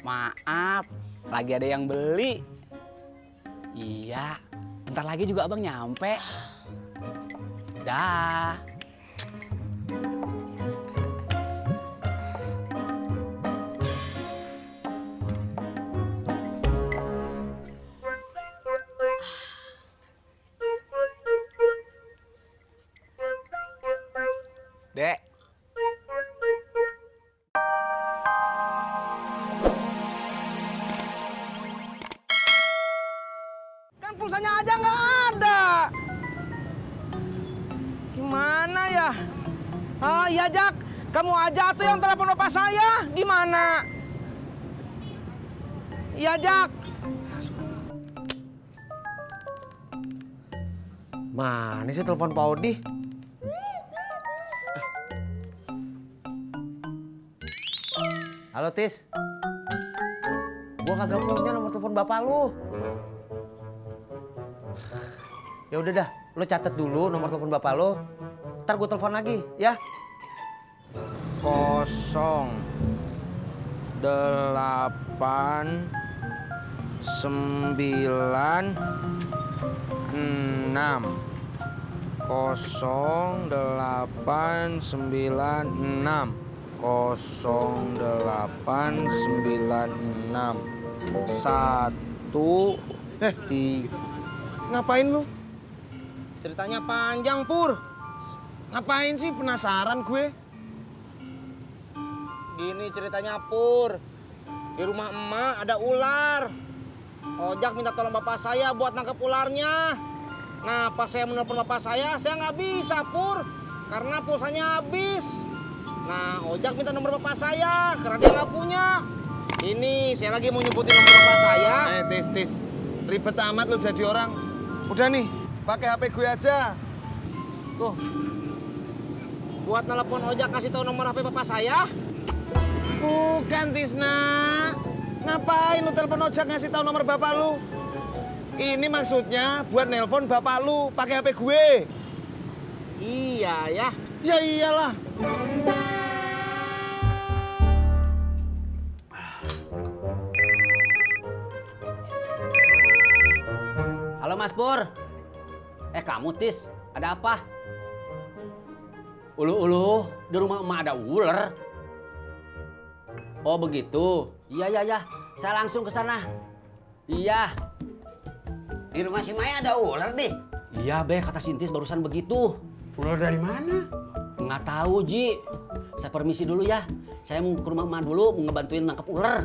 Maaf, lagi ada yang beli. Iya, bentar lagi juga abang nyampe. Dah. Dek. Kan pulsanya aja nggak ada. Gimana ya? Ah iya Jak, kamu aja tuh yang telepon bapak saya. Gimana? Iya Jak. Mana sih telepon Pak Odi? Halo Tis. Gua kagak punya nomor telepon bapak lu. Ya udah dah, lo catat dulu nomor telepon bapak lo. Ntar gue telepon lagi, ya. 0 8 9 6 0 8 9 6 0 8 9 6 1 3. Ngapain lu? Ceritanya panjang, Pur. Ngapain sih? Penasaran gue. Gini ceritanya, Pur. Di rumah emak ada ular. Ojak minta tolong bapak saya buat nangkep ularnya. Nah, pas saya menelpon bapak saya nggak bisa, Pur. Karena pulsanya habis. Nah, Ojak minta nomor bapak saya, karena dia nggak punya. Ini, saya lagi mau nyebutin nomor bapak saya. Tis. Ribet amat lu jadi orang. Udah nih, pakai HP gue aja. Tuh. Buat nelpon Ojak kasih tahu nomor HP bapak saya. Bukan, Tisna. Ngapain lu telepon Ojak ngasih tahu nomor bapak lu? Ini maksudnya buat nelpon bapak lu pakai HP gue. Iya ya. Ya iyalah. Halo Mas Pur. Kamu Tis, ada apa? Ulu, di rumah emak ada ular. Oh begitu. Iya. Saya langsung ke sana. Iya. Di rumah si Maya ada ular deh. Iya Be, kata Sintis barusan begitu. Ular dari mana? Nggak tahu Ji. Saya permisi dulu ya. Saya mau ke rumah emak dulu, mau ngebantuin nangkep ular.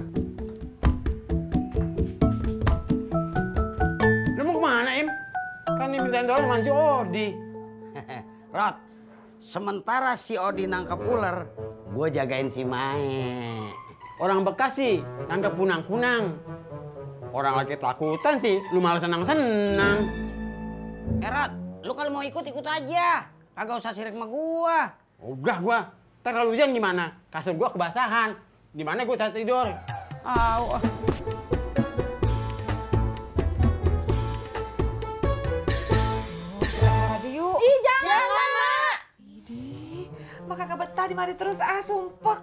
Lu mau kemana, Im? Kan dimintain tolong sama si Odi. Rod, sementara si Odi nangkep ular, gue jagain si Mae. Orang Bekasi nangkep kunang-kunang. Orang lagi takutan sih, lu malah senang-senang. Rod, lu kalau mau ikut aja. Kagak usah sirik sama gua. Udah gua. Ntar kalau hujan gimana? Kasur gua kebasahan. Gimana gua bisa tidur? Au. Aja yuk. Ih, jangan, Mak. Idih, Mak kagak betah di mari terus, sumpek.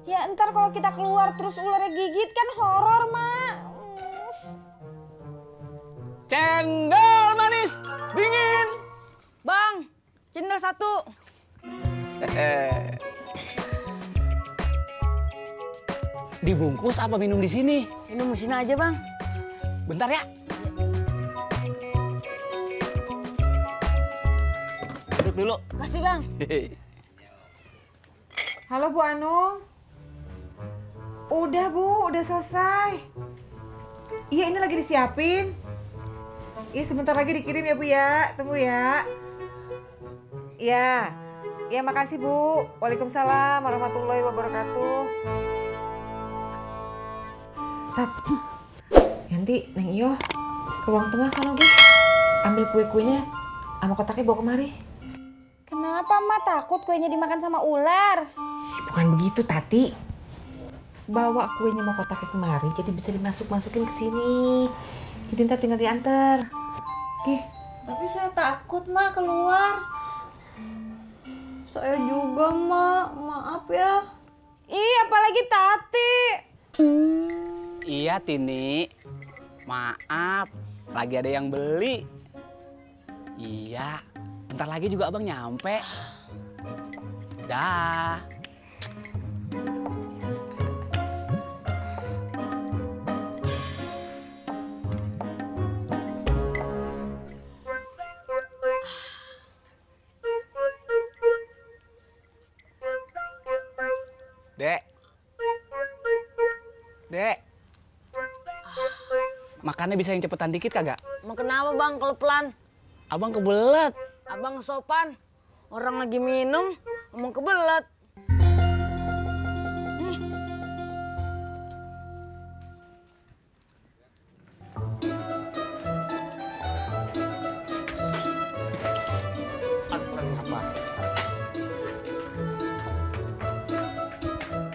Ya ntar kalau kita keluar terus ularnya gigit kan horor, Mak. Cendol manis, dingin. Bang, cendol 1. Dibungkus apa minum di sini? Minum di sini aja, Bang. Bentar ya. Duduk dulu. Makasih, Bang. Halo Bu Anu. Udah Bu, udah selesai. Iya ini lagi disiapin. Iya sebentar lagi dikirim ya Bu ya. Tunggu ya. Iya. Iya makasih Bu. Waalaikumsalam warahmatullahi wabarakatuh. Tat. Yanti, Neng Iyo ke ruang tengah sana Gi. Ambil kue-kuenya sama kotaknya bawa kemari. Kenapa, Ma? Takut kuenya dimakan sama ular? Bukan begitu, Tati. Bawa kuenya mau kotaknya kemari, jadi bisa dimasuk-masukin ke sini. Jadi ntar tinggal diantar. Oke. Tapi saya takut, Ma, keluar. Saya juga, Ma. Maaf ya. Ih, apalagi Tati. Iya, Tini. Maaf, lagi ada yang beli. Iya, bentar lagi juga abang nyampe. Dah. Dek. Dek. Makannya bisa yang cepetan dikit kagak? Emang kenapa bang kalau pelan? Abang kebelet. Abang sopan. Orang lagi minum, ngomong kebelet.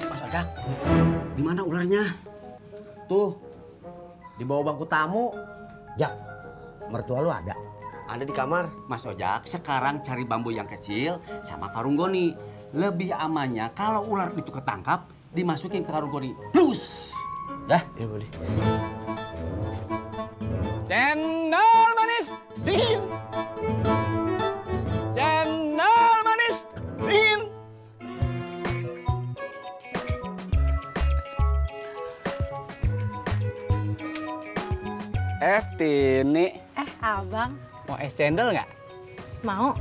Mas Ojak, di mana ularnya? Tuh, di bawah bangku tamu. Jak, mertua lu ada? Ada di kamar. Mas Ojak, sekarang cari bambu yang kecil sama karung goni. Lebih amannya kalau ular itu ketangkap, dimasukin ke karung goni. Plus! Dah? Ya boleh. Cendol manis dingin. Cendol manis dingin. Tini. Abang. Mau es cendol nggak? Mau.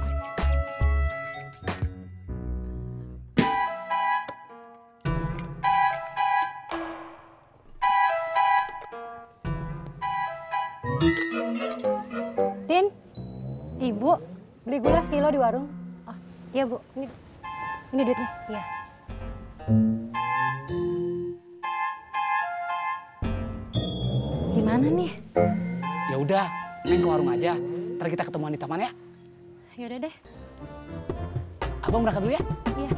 Tin, Ibu beli gula sekilo di warung. Oh, iya Bu, ini duitnya. Iya. Gimana nih? Ya udah, Neng ke warung aja. Ntar kita ketemuan di taman ya. Yaudah deh. Abang berangkat dulu ya. Iya.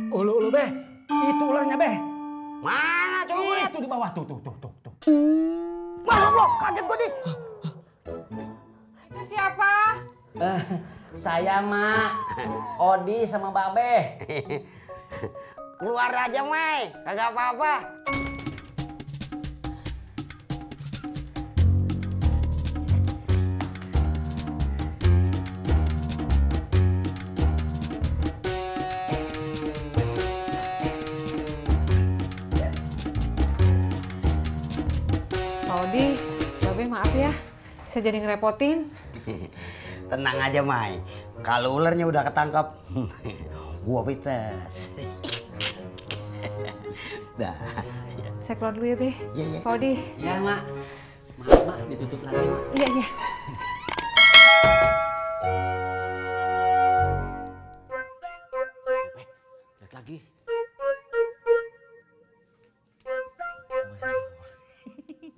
Ulu, Beh. Itu ularnya, Beh. Mana coba gue lihat? Itu di bawah, tuh. Wah, goblok, kaget gue nih. Itu siapa? Saya, Mak. Odi sama Babe. Keluar aja, Mai. Kagak apa-apa. Pak Odi, Babe maaf ya. Saya jadi ngerepotin. Tenang aja, Mai. Kalau ularnya udah ketangkap, gua pites. Dah. Saya keluar dulu ya, Be. Iya, iya. Pak Odi. Ya, Mak. Maaf, Mak. Ditutup lagi, Mak. Iya, iya. Lihat lagi.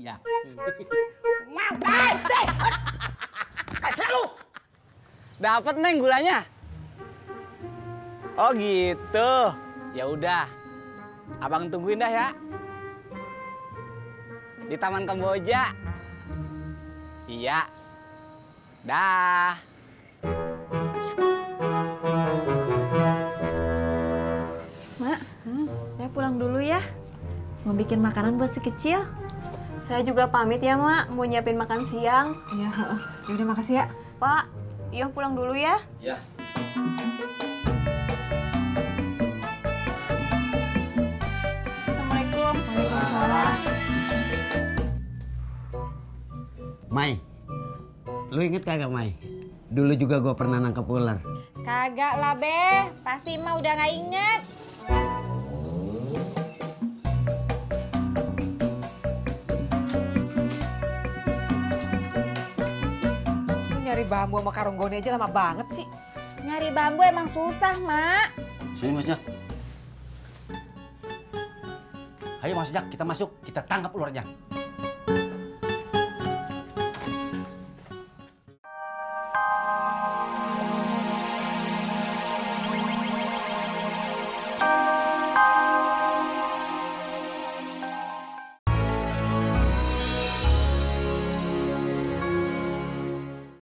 Ya. Dapat Neng gulanya. Oh gitu. Ya udah. Abang tungguin dah ya. Di Taman Kamboja. Iya. Dah. Mak, saya pulang dulu ya. Mau bikin makanan buat si kecil. Saya juga pamit ya, Mak. Mau nyiapin makan siang. Iya, heeh. Ya udah makasih ya. Pak, Iyo pulang dulu ya. Ya. Assalamualaikum. Waalaikumsalam. Mai, lu inget kagak, Mai? Dulu juga gua pernah nangkep ular. Kagak lah, Be. Pasti Emak udah nggak inget. Lu nyari bambu sama karung goni aja lama banget sih. Nyari bambu emang susah, Mak. Sini Mas Jak. Ayo Mas Jak, kita masuk, kita tangkap ularnya.